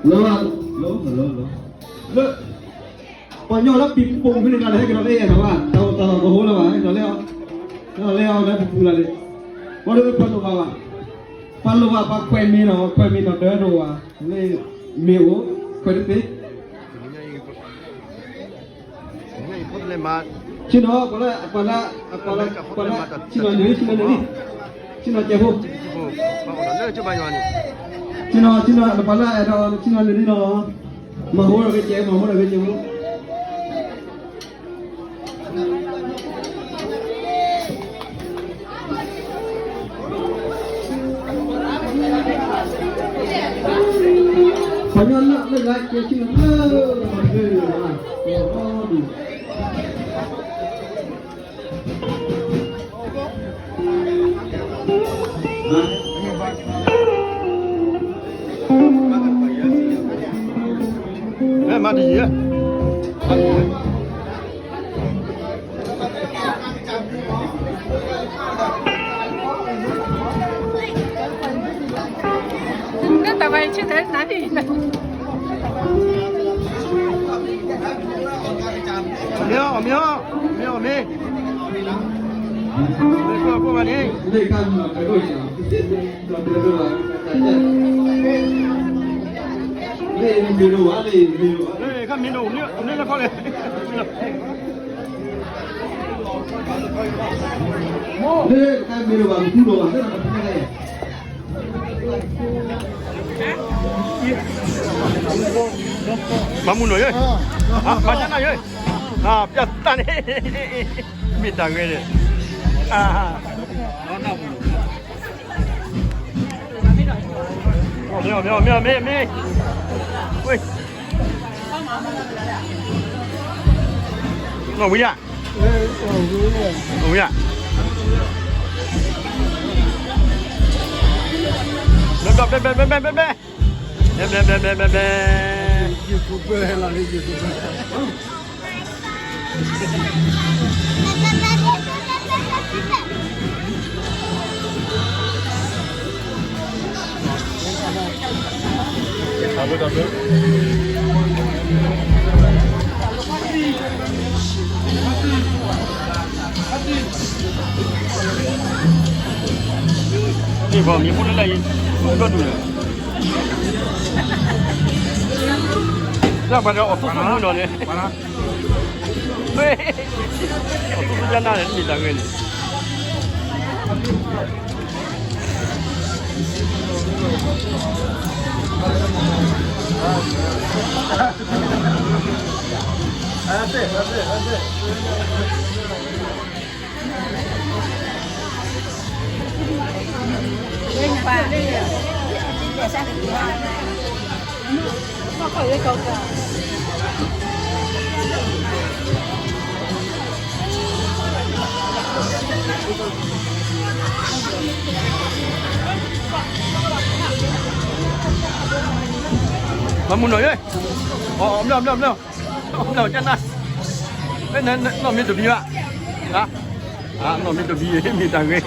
လၢ လၢ လၢ လၢ လၢ ပှၤညီလၢပံၤပူၤဖဲန့ၣ် တၢ်လၢဟဲက့ၤလီၤလၢအဲၣ်နီၤဘၣ်, တၢ်အိၣ်တၢ်လီၢ်ကဟိလၢၤဘၣ်, လီၤလဲၤအီၤ, လီၤလဲၤအီၤလၢပူၤပူၤလၢ်န့ၣ်, ပှၤတပှဲၤလိာ်ဘၣ်ဘၣ်, ပှၤလိာ်ဘၣ်ပှၤခွဲးမ့ၤနီၤ, ခွဲးမ့ၤနီၤ တၢ်တအိၣ်ဘၣ်, လၢမ့ၤအိၣ်, ခွဲးတသ့ ဆ့ၣ်နီၤ ပှၤလၢ ပှၤလၢ ပှၤလၢ ဆ့ၣ်နီၤန့ၣ် ဆ့ၣ်နီၤန့ၣ် ဆ့ၣ်နီၤကဲးဖိ, ဆ့ၣ်နီၤ ဆ့ၣ်နီၤ ပှၤလၢအဲၣ်ဒိး ဆ့ၣ်နီၤန့ၣ်နီၤ, မၤဟိဒီးကဲး မၤဟိဒီးကဲးဖိ ပှၤညီလၢလၢကဲဆ့ၣ်နီၤလၢ ပှၤတဂၤန့ၣ်လီၤ, အီဒူၣ် မၤတယံၤ, နတၢ်ဘၣ်ယဆၢထၢၣ်နၤန့ၣ် မ့ၢ်အီၤ မ့ၢ်အီၤ မ့ၢ်အီၤ မ့ၢ် မ့ၢ်ကိၣ်ကိၣ်ဘၣ်န့ၣ် ခါမ့ၢ်ဒိၣ် မ့ၢ်လၢခီလဲၣ် မၤမုၢ်နီၤယဲၢ်, မၤကနၣ်ယဲၢ်, ပျၢ်တၢ်န့ၣ်, မ့ၢ်တၢ်ဂ့ၤန့ၣ်, မ့ၢ် မ့ၢ် မ့ၢ် မ့ၢ်, ဝ့ၢ် နီၢ်ဝံၤဧါ, နီၢ်ဝံၤဧါ, ဘဲ ဘဲ ဘဲ ဘဲ ဘဲ ဘဲ ဘဲ ဘဲ ဘဲ ဘဲ ဘဲ ဘဲ ဘဲ ဘဲ ဘဲ ဘဲ ဘဲ မ့ၢ်ပှၤမံၤဖိလၢလၢအံၤ, ဒိၣ်ဒိၣ်လၢ, လၢပှၤဒီးအီၣ်သူသူမုၢ်နီၤန့ၣ်, အီၣ်သူသူယါနၤန့ၣ် မ့ၢ်တၢ်ဂ့ၤန့ၣ် မၤမုၢ်နီၤယဲၢ်, အီၣ်မ့ၢ်အီၣ်မ့ၢ်အီၣ်မ့ၢ်အီၣ်, နီၢ်မ့ၢ်တဘံဘၣ်, နီၢ်မ့ၢ်တဘံ, မ့ၢ်တၢ်ဂ့ၤ, မ့ၢ်တၢ်ဂ့ၤ,